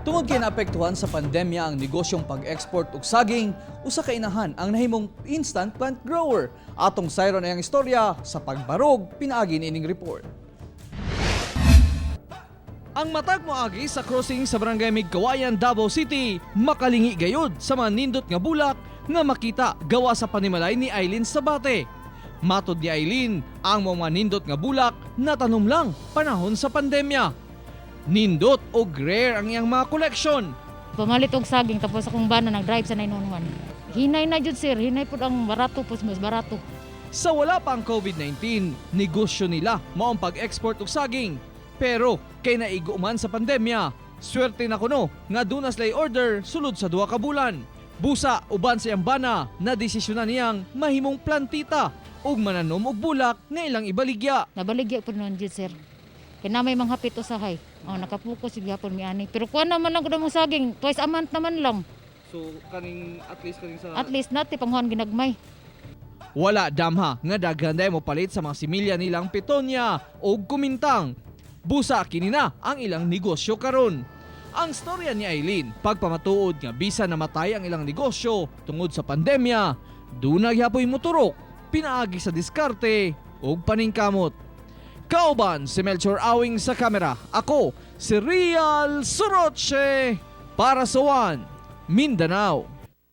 Tungod kay naapektuhan sa pandemya ang negosyong pag-export og saging, usa ka inahan ang nahimong instant plant grower. Atong sayron ang istorya sa pagbarog pinaagi niining report. Ang matag moagi sa crossing sa Barangay Migkawayan, Davao City, makalingi gayud sa mga nindot nga bulak nga makita gawa sa panimalay ni Eileen Sabate. Matod ni Eileen, ang mga nindot nga bulak natanom lang panahon sa pandemya. Nindot og rare ang iyang mga koleksyon. Pamalit og saging, tapos akong bana nag-drive sa 911. Hinay na jud, sir, hinay pud ang barato pud, mas barato. Sa wala pa ang COVID-19, negosyo nila mao ang pag-export og saging. Pero kay naigo man sa pandemya, swerte na kuno nga duna sila'y order sulod sa 2 ka bulan. Busa uban sa iyang bana na desisyonan niyang mahimong plantita ug mananom og bulak nga ilang ibaligya. Nabaligya pud nun jud, sir. Kay na may manghapit usahay. Oh, nakapokus jud gyapon mi ani. Pero kuan naman lang gud ang saging, twice a month naman lang. So kaning at least kaning sa At least nati panghuan ginagmay. Wala damha nga daghan mo palit sa mga similya nilang petonya o kumintang. Busa kini na ang ilang negosyo karon. Ang storya ni Eileen, pagpamatuod nga bisan namatay ang ilang negosyo tungod sa pandemya, duna gyapoy moturok, pinaagi sa diskarte ug paningkamot. Kauban si Melchor Awing sa kamera. Ako si Real Soroche para sa One Mindanao.